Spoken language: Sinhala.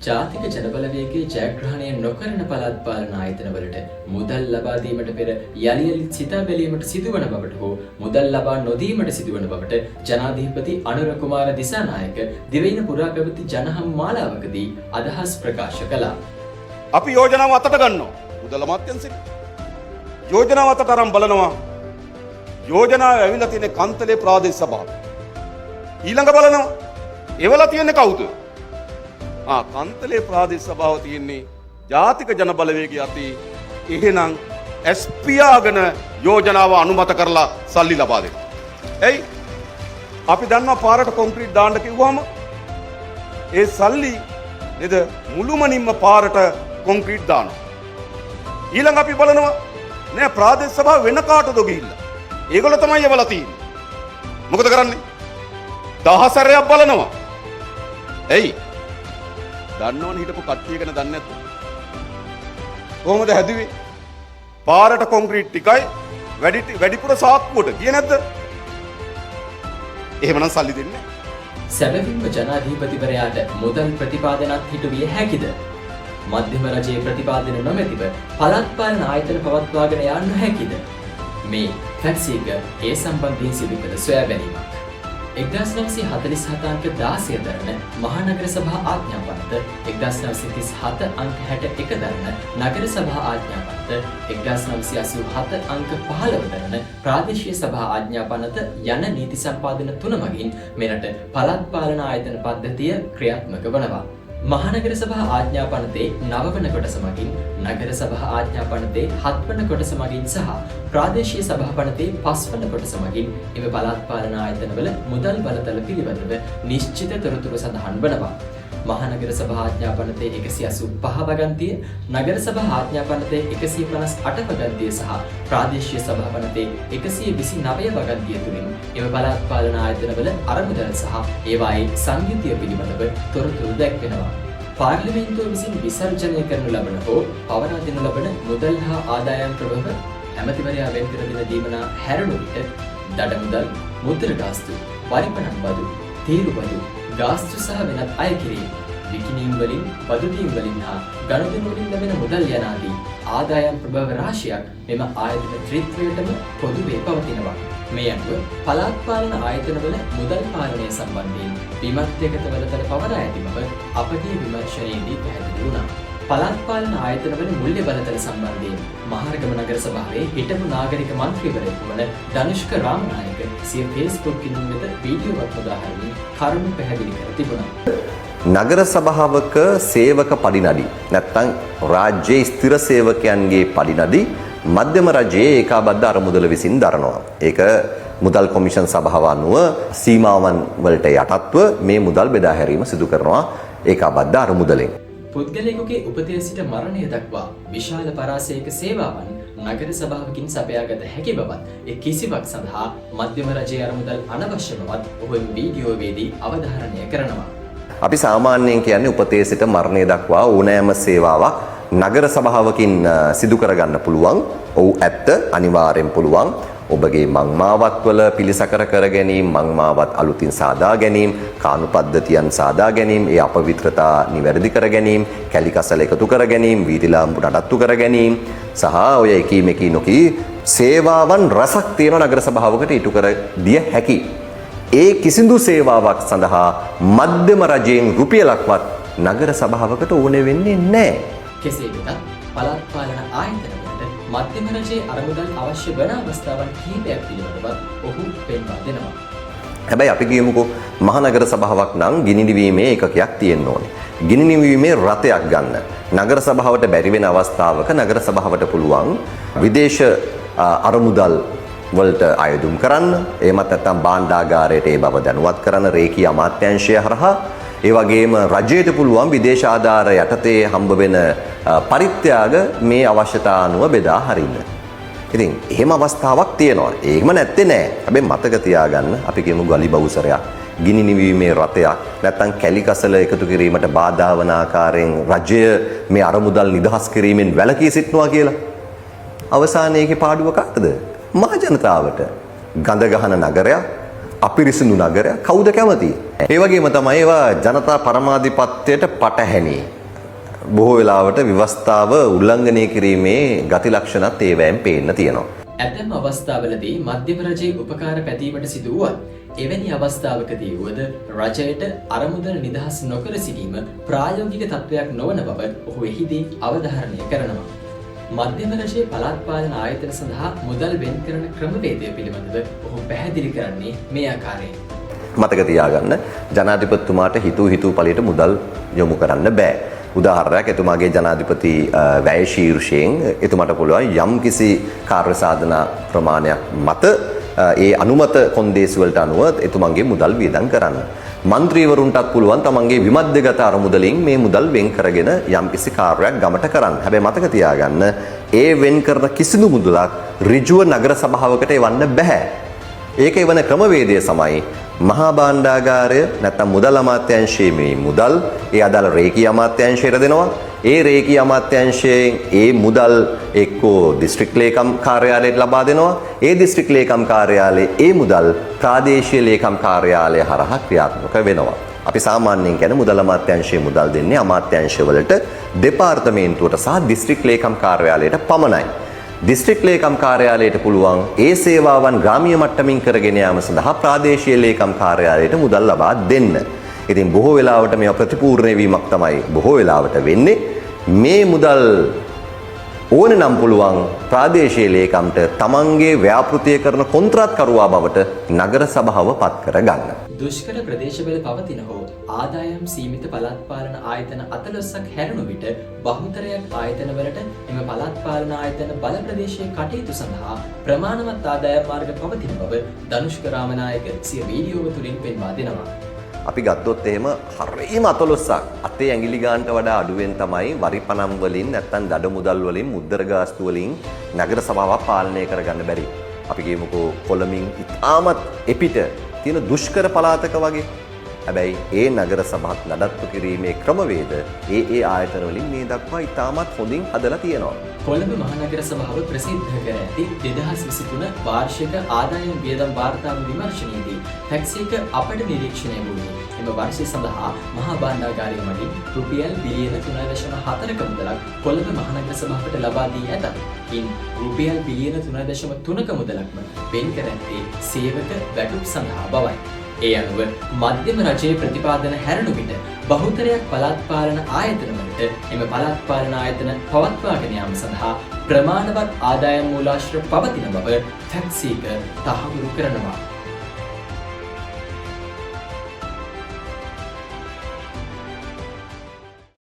ජාතික ජනබලවේගයේ ජයග්‍රහණය නොකරන පළාත් පාලන ආයතනවලට මුදල් ලබා දීමට පෙර යලි යලිත් සිතා බැලීමට සිදුවන බවට හෝ මුදල් ලබා නොදීමට සිදුවන බවට ජනාධිපති අනුර කුමාර දිසානායක දිවයින පුරා පැවති ජනහමු මාලාවකදී අදහස් ප්‍රකාශ කළා. අපි යෝජනාව අතට ගන්නවා. මුදල් අමාත්‍යංශෙ. යෝජනාව අතට අරන් බලනවා. යෝජනාව ඇවිල්ලා තියෙන්නේ කන්තලේ ප්‍රාදේශ සභාව. ඊළඟ බලනවා. එවලා තියෙන්නේ කවුද? ආ, කන්තලේ ප්‍රාදේශ සභාව තියෙන්නේ ජාතික ජන බලවේගය අතේ. එහෙනම් ඇස් පියාගෙන යෝජනාව අනුමත කරලා සල්ලි ලබා දෙනවා. ඇයි? අපි දන්නවා පාරට කොන්ක්‍රීට් දාන්න කිව්වම ඒ සල්ලි නේද මුළුමනින්ම පාරට කොන්ක්‍රීට් දානවා. ඊළඟ අපි බලනවා නෑ, ප්‍රාදේශ සභාව වෙන කාටද ගිහිල්ලා. ඒගොල්ලෝ තමයි එවලා තියෙන්නේ. මොකද කරන්නේ? 10 සැරයක් බලනවා. ඇයි? දන්නවනේ හිටපු කට්ටිය ගැන දන්නේ නැද්ද? කොහොමද හැදුවේ? පාරට කොන්ක්‍රීට් ටිකයි වැඩි වැඩිපුර සාක්කුවට ගියේ නැද්ද? එහෙමනම් සල්ලි දෙන්නේ නැහැ. සැබවින්ම ජනාධිපතිවරයාට මුදල් ප්‍රතිපාදනත් හිටුවිය හැකිද? මධ්‍යම රජයේ ප්‍රතිපාදන නොමැතිව පළාත් පාලන ආයතන පවත්වාගෙන යා නොහැකිද? මේ ෆැක්සීක ඒ සම්බන්ධයෙන් සිදු කළ සොයා බැලීමක්. 1947 අංක 16 දරන මහනගර සභා ආඥා පනත, 1937 අංක 61 දරන නගර සභා ආඥා පනත, 1987 අංක 15 දරන ප්‍රාදේශීය සභා ආඥා පනත යන නීති සම්පාදන තුන මගින් මෙරට පළාත් පාලන ආයතන පද්ධතිය ක්‍රියාත්මක වනවා. මහනගර සභා ආඥා පනතේ නවවන කොටස මගින්, නගර සභා ආඥා පනතේ හත්වන කොටස මගින් සහ ප්‍රාදේශීය සභා පනතේ පස්වන කොටස මගින් එම පළාත් පාලන ආයතනවල මුදල් බලතල පිළිබඳව නිශ්චිත තොරතුරු සඳහන් වනවා. මහනගර සභා ආඥා පනතේ 185 වගන්තිය, නගර සභා ආඥා පනතේ 158 වගන්තිය සහ ප්‍රාදේශීය සභා පනතේ 129 වගන්තිය තුලින් එම පළාත් පාලන ආයතනවල අරමුදල් සහ ඒවායේ සංයුතිය පිළිබඳව තොරතුරු දැක්වෙනවා. පාර්ලිමේන්තුව විසින් විසර්ජනය කරනු ලබන හෝ පවරා දෙනු ලබන මුදල් හා ආදායම් ප්‍රභව ඇමතිවරයා වෙන් කර දෙන දීමනා හැරුණු විට දඩ මුදල්, මුද්‍ර ගාස්තු, වරිපණම් බදු, තීරු බදු, ගාස්තු සහ වෙනත් අය කිරීම, විකිණීම් වලින්, බදු දීම් වලින් හා ගනුදෙනු වලින් ලැබෙන මුදල් යනාදී ආදායම් ප්‍රභව රාශියක් මෙම ආයතන ත්‍රිත්වයටම පොදුවේ පවතිනවා. මේ අනුව පළාත් පාලන ආයතනවල මුදල් පාලනය සම්බන්ධයෙන් විමධ්‍යගත බලතල පවරා ඇති බව අපගේ විමර්ශනයේදී පැහැදිලි වුණා. පළාත් පාලන ආයතනවල මූල්‍ය බලතල සම්බන්ධයෙන් මහරගම නගර සභාවේ හිටපු නාගරික මන්ත්‍රීවරයෙකු වන ධනුෂ්ක රාමනායක සිය ෆේස්බුක් ගිණුම් වෙත වීඩියෝවක් මුදා හරිමින් කරුණු පැහැදිලි කර තිබුණා. නගර සභාවක සේවක පඩිනඩි නැත්තම් රාජ්‍යයේ ස්ථිර සේවකයන්ගේ පඩිනඩි මධ්‍යම රජයේ ඒකාබද්ධ අරමුදල විසින් දරනවා. ඒක මුදල් කොමිෂන් සභාව අනුව සීමාවන් වලට යටත්ව මේ මුදල් බෙදා හැරීම සිදු කරනවා ඒකාබද්ධ අරමුදලෙන්. පුද්ගලයෙකුගේ උපතේ සිට මරණය දක්වා විශාල පරාසයක සේවාවන් නගර සභාවකින් සපයාගත හැකි බවත්, ඒ කිසිවක් සඳහා මධ්‍යම රජයේ අරමුදල් අනවශ්‍ය බවත් ඔහු එම වීඩියෝවේදී අවධාරණය කරනවා. අපි සාමාන්‍යයෙන් කියන්නේ උපතේ සිට මරණය දක්වා ඕනෑම සේවාවක් නගර සභාවකින් සිදු කරගන්න පුළුවන්. ඔව්, ඇත්ත, අනිවාර්යෙන් පුළුවන්. ඔබගේ මංමාවත්වල පිළිසකර කර ගැනීම, මංමාවත් අලුතින් සාදා ගැනීම, කානු පද්ධතියන් සාදා ගැනීම, ඒ අපවිත්‍රතා නිවැරදි කර ගැනීම, කැලි කසල එකතු කර ගැනීම, වීදි ලාම්පු නඩත්තු කර ගැනීම සහ ඔය එකී මෙකී නොකී සේවාවන් රසක් තියෙන නගර සභාවකට ඉටු කර දිය හැකි. ඒ කිසිදු සේවාවක් සඳහා මධ්‍යම රජයෙන් රුපියලක්වත් නගර සභාවකට ඕන වෙන්නේ නැහැ. කෙසේ වෙතත් පළාත් පාලන ආයතනවලට මධ්‍යම රජයේ අරමුදල් අවශ්‍ය වන අවස්ථාවන් කිහිපයක් පිළිබඳවත් ඔහු පෙන්වා දෙනවා. හැබැයි අපි කියමුකෝ මහනගර සභාවක් නම් ගිනි නිවීමේ ඒකකයක් තියෙන්න ඕනේ. ගිනි නිවීමේ රථයක් ගන්න. නගර සභාවට බැරි වෙන අවස්ථාවක නගර සභාවට පුළුවන් විදේශ අරමුදල් වලට අයදුම් කරන්න. එහෙමත් නැත්නම් භාණ්ඩාගාරයට ඒ බව දැනුවත් කරන්න රේඛීය අමාත්‍යාංශය හරහා. ඒ වගේම රජයට පුළුවන් විදේශ ආධාර යටතේ හම්බ වෙන පරිත්‍යාග මේ අවශ්‍යතා අනුව බෙදා හරින්න. ඉතින් එහෙම අවස්ථාවක් තියෙනවා. එහෙම නැත්තේ නෑ. හැබැයි මතක තියාගන්න, අපි කියමු ගලි බවුසරයක්, ගිනි නිවීමේ රථයක්, නැත්නම් කැලි කසල එකතු කිරීමට බාධා වන ආකාරයෙන් රජය මේ අරමුදල් නිදහස් කිරීමෙන් වැළකී සිටිනවා කියලා. අවසානයේ ඒකේ පාඩුව කාටද? මහ ජනතාවට. ගඳ ගහන නගරයක්, අපිරිසිදු නගරයක් කවුද කැමති? ඒ වගේම තමයි ඒවා ජනතා පරමාධිපත්‍යයට පටහැනි. බොහෝ වෙලාවට ව්‍යවස්ථාව උල්ලංඝනය කිරීමේ ගති ලක්ෂණත් ඒවැයෙන් පේන්න තියෙනවා. ඇතැම් අවස්ථාවලදී මධ්‍යම රජයේ උපකාර පැතීමට සිදු වුවත්, එවැනි අවස්ථාවකදී වුවද රජයට අරමුදල නිදහස් නොකර සිටීම ප්‍රායෝගික තත්ත්වයක් නොවන බව ඔහු එහිදී අවධාරණය කරනවා. මධ්‍යම රජයේ පළාත් පාලන ආයතන සඳහා මුදල් වෙන් කරන ක්‍රමවේදය පිළිබඳව ඔහු පැහැදිලි කරන්නේ මේ ආකාරයෙන්. මතක තියාගන්න, ජනාධිපතිතුමාට හිතූ හිතූ පළියට මුදල් යොමු කරන්න බෑ. උදාහරණයක්, එතුමාගේ ජනාධිපති වැය ශීර්ෂයෙන් එතුමාට පුළුවන් යම් කිසි කාර්ය සාධන ප්‍රමාණයක් මත ඒ අනුමත කොන්දේසි වලට අනුව එතුමන්ගේ මුදල් වියදම් කරන්න. මන්ත්‍රීවරුන්ටත් පුළුවන් තමන්ගේ විමධ්‍යගත අරමුදලින් මේ මුදල් වෙන් කරගෙන යම්කිසි කාර්යයක් ගමට කරන්න. හැබැයි මතක තියාගන්න, ඒ වෙන් කරන කිසිදු මුදලක් ඍජුව නගර සභාවකට එවන්න බෑ. ඒක එවන ක්‍රමවේදය සමයි මහා භාණ්ඩාගාරය නැත්නම් මුදල් අමාත්‍යාංශයේ මේ මුදල් ඒ අදාළ රේඛීය අමාත්‍යාංශයට දෙනවා. ඒ රේඛීය අමාත්‍යාංශයෙන් ඒ මුදල් එක්කෝ දිස්ත්‍රික් ලේකම් කාර්යාලයට ලබා දෙනවා. ඒ දිස්ත්‍රික් ලේකම් කාර්යාලයේ ඒ මුදල් ප්‍රාදේශීය ලේකම් කාර්යාලය හරහා ක්‍රියාත්මක වෙනවා. අපි සාමාන්‍යයෙන් කියන්නේ මුදල් අමාත්‍යාංශයේ මුදල් දෙන්නේ අමාත්‍යාංශවලට, දෙපාර්තමේන්තුවට සහ දිස්ත්‍රික් ලේකම් කාර්යාලයට පමණයි. දිස්ත්‍රික් ලේකම් කාර්යාලයට පුළුවන් ඒ සේවාවන් ග්‍රාමීය මට්ටමින් කරගෙන යාම සඳහා ප්‍රාදේශීය ලේකම් කාර්යාලයට මුදල් ලබා දෙන්න. ඉතින් බොහෝ වෙලාවට මේවා ප්‍රතිපූර්ණ වීමක් තමයි බොහෝ වෙලාවට වෙන්නේ. මේ මුදල් ඕන නම් පුළුවන් ප්‍රාදේශීය ලේකම්ට තමන්ගේ ව්‍යාපෘතිය කරන කොන්ත්‍රාත්කරුවා බවට නගර සභාව පත් කරගන්න. දුෂ්කර ප්‍රදේශවල පවතින හෝ ආදායම් සීමිත පළාත් පාලන ආයතන 14ක් හැරුණු විට, බහුතරයක් ආයතනවලට එම පළාත් පාලන ආයතන බල ප්‍රදේශයේ කටයුතු සඳහා ප්‍රමාණවත් ආදායම් මාර්ග පවතින බව ධනුෂ්ක රාමනායක සිය වීඩියෝව තුළින් පෙන්වා දෙනවා. අපි ගත්තොත් එහෙම හරිම අතලොස්සක්, අතේ ඇඟිලි ගානට වඩා අඩුවෙන් තමයි වරි පනම් වලින් නැත්තම් දඩ මුදල් වලින්, මුද්දර ගාස්තු වලින් නගර සභාවක් පාලනය කරගන්න බැරි. අපි කියමුකෝ කොළඹින් ඉතාමත් එපිට තියෙන දුෂ්කර පළාතක වගේ. හැබැයි ඒ නගර සභාත් නඩත්තු කිරීමේ ක්‍රමවේද ඒ ඒ ආයතන වලින් මේ දක්වා ඉතාමත් හොඳින් හදලා තියෙනවා. කොළඹ මහනගර සභාව ප්‍රසිද්ධ කර ඇති 2023 වාර්ෂික ආදායම් වියදම් වාර්තාව විමර්ශනයේදී ටැක්සීක අපට නිරීක්ෂණය වූයේ එම වර්ෂය සඳහා මහා භාණ්ඩාගාරය මගින් රුපියල් බිලියන 3.4ක මුදලක් කොළඹ මහනගර සභාවට ලබා දී ඇතත්, ඉන් රුපියල් බිලියන 3.3ක මුදලක්ම වෙන් කර ඇත්තේ සේවක වැටුප් සඳහා බවයි. ඒ අනුව මධ්‍යම රජයේ ප්‍රතිපාදන හැරුණු විට බහුතරයක් පළාත් පාලන ආයතනවලට එම පළාත් පාලන ආයතන පවත්වාගෙන යාම සඳහා ප්‍රමාණවත් ආදායම් මූලාශ්‍ර පවතින බව ටැක්සීක තහවුරු කරනවා.